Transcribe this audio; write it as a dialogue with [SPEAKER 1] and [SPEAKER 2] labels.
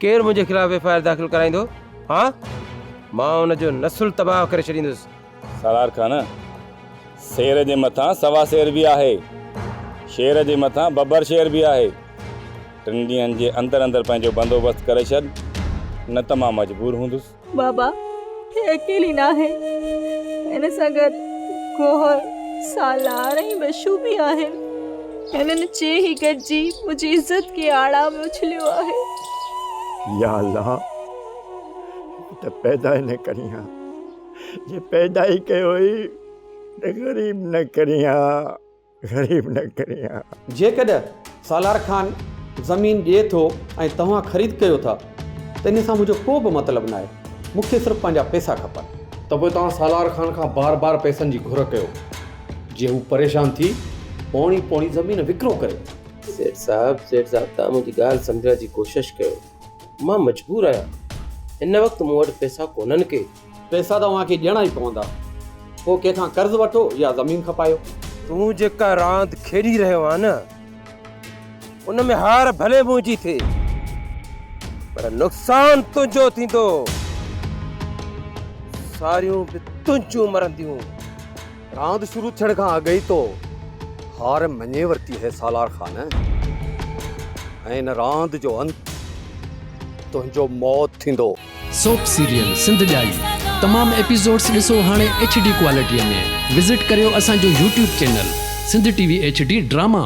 [SPEAKER 1] ڪير منهنجي خلاف ايف I R داخل ڪرائيندو؟ ها؟ مان ان جو نسل تباهه ڪري ڇڏيندس.
[SPEAKER 2] سالار خان، سير جي مٿان سوا سير به آهي، شير جي مٿان ببر شير به آهي. ٽن ڏينهن جي اندر اندر پنهنجو بندوبست ڪري ڇڏ، نه ته مان مجبور هوندس.
[SPEAKER 3] بابا، هي اڪيلي ناهي. هن سان گڏ گوهر، سالار ۽ بشو به آهن. هنن چئي گڏجي منهنجي عزت کي آڙاهه ۾ اڇليو آهي.
[SPEAKER 4] يا الله! هي ته پيدا ئي نه ڪرين ها. جي پيدا ئي ڪيو هئي ته غريب نه ڪرين ها. غريب نه ڪرين ها.
[SPEAKER 5] جيڪڏهن سالار خان زمين ڏئي ٿو ۽ توهان خريد ڪيو ٿا ته ان سان منهنجو ڪو به مطلب ناهي، مون کي صرف پنهنجا پئسا کپن.
[SPEAKER 6] ته پوء توهان سالار خان کان بار بار پئسن جي گهر ڪيو، جيئن هو پريشان ٿي پوڻي پوڻي زمين وڪرو ڪري.
[SPEAKER 1] سيٺ صاحب، سيٺ صاحب توهان منهنجي ڳالهه سمجهڻ جي ڪوشش ڪيو، مان مجبور آهيان، هن وقت مون وٽ پئسا ڪونهن ڪي.
[SPEAKER 5] پئسا ته اوهان کي ڏيڻا ئي پوندا. پوء ڪنهن کان قرض وٺو يا زمين کپايو.
[SPEAKER 1] تون جيڪا راند کيڏي رهيو آهين نه، ان ۾ هار ڀلي منهنجي ٿئي، پر نقصان تنهنجو ٿيندو. ساريون به تنهنجون مرنديون.
[SPEAKER 5] راند شروع ٿيڻ کان اڳ ئي تو هار مڃي ورتي آهي سالار خان ۽ ان راند جو انت تنهنجو موت ٿيندو.
[SPEAKER 7] سوپ سيريل سنڌ ڄائي تمام ايپيسوڊس ڏسو هاڻي ايڇ ڊي ڪوالٽي ۾ وزٽ ڪريو اسان جو YouTube channel Sindh T V H D drama.